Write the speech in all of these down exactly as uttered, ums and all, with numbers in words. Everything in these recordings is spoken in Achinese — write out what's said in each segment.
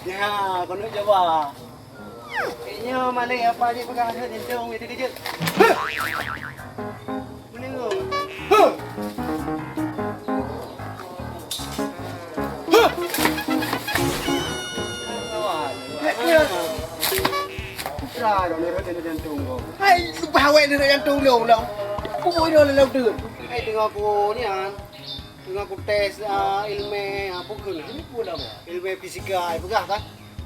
Ya, keuneuk cuba. Nyoe malék apa jih peugah lagèe jantông itu kejut. Meunan. Putra dong ni rhot jantông kau. Hai, leupah awak ni rhot jantông lôn, lôn. Peue inoe lôn deuh. Hai, teungoh ku ni an. Teungoh ku tes, ah, ilmu, ah, apa keu na? Ilmu apa? Ilmu fisika, ai peugah kan.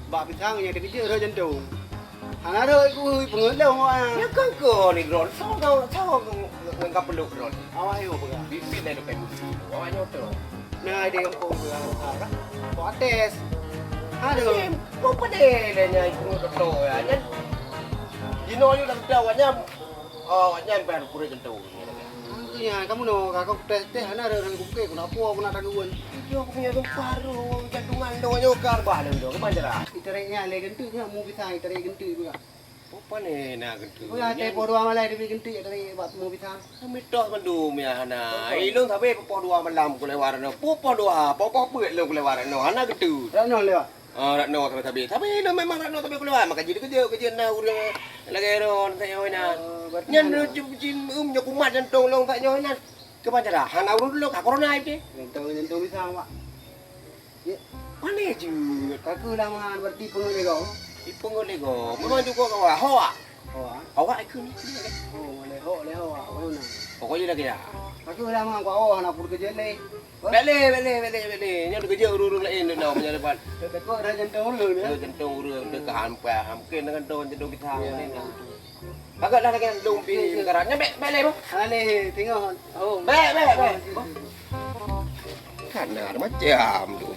Bak pisang nyang teukeujot rhot jantông. Hana rhot ku peungeut lôn awak. Nyan kan keuh ni droen. Soe ngon, soe ngon, ngon ka peulok droen. Awak nyoe peugah. Bibit dah leupah musi. Awak nyoe tu. Nah, di kampung peugah, peugah kan. Buat tes. Aduh. Kok pedih leh nyan ikut doktor ya. Nyan. Jinoe yuk dah betul awak nyan. Oh, awak nyan payah pura jantông. Nyan, kamoe nyoe ka kok tes-tes hana rhot-rhot ku pike, ku na po, ku na tageuen. Itu aku punya tumpah roh, jantungan dong nyoe ka bah lôn dong, keuman cara. Itarék nyan lé geunteuk nyan, mu pisang itarék geunteuk juga. Apa ni nak geunteuk? Peugah teh poh dua malam teubiet geunteuk itarék bak mu pisang. Kami toh mandum ya hana. Ilôn sabe poh dua malam ku lewat nyoe. Poh dua, poh poh peuet lôn ku lewat nyoe, hana geunteuk. Dak nyoe lewat. Ah, rak nyoe sabe-sabe. Sabe nyoe memang rak nyoe sabe keuluwa. Maka jih dikeujot-keujot na ureueng lagèe droen, sabe nyoe na. Oh, berarti nyan hana. Nyoe cim, cim, em, nyoe kumat jantông lôn sabe nyoe nyan. Keuman cara? Hana ureueng lôn ka corona itu. Jantông, jantông pisang, Pak. Ya. Pane jeuet? Ka keuh lam han, berarti peungeut lé gob. Ipeungeut lé gob. Memang juga kawa. Hoa. Hoa. Hoa ikeu ni. Oh, lé hoa, lé hoa. Mana? Pokoknya lagi ya. Ka keuh lam han, kua oh, hana peukeujot lé. Bèk lé, bèk lé, bèk lé, bèk lé. Nyan teukeujot ureueng-ureueng laén deungoe meunyoe leubeh. Teukeujot dah jantông ureueng, ya? Teukeujot jantông ureueng, teuka han payah. Mungkin dengan tu jantông kita. Ya. Agak dah lagi dong pi sekarang. Nyan bèk, bèk lé, bah. Hana lé, tengok. Oh. Bèk, bèk, bèk. Kan ada macam tu.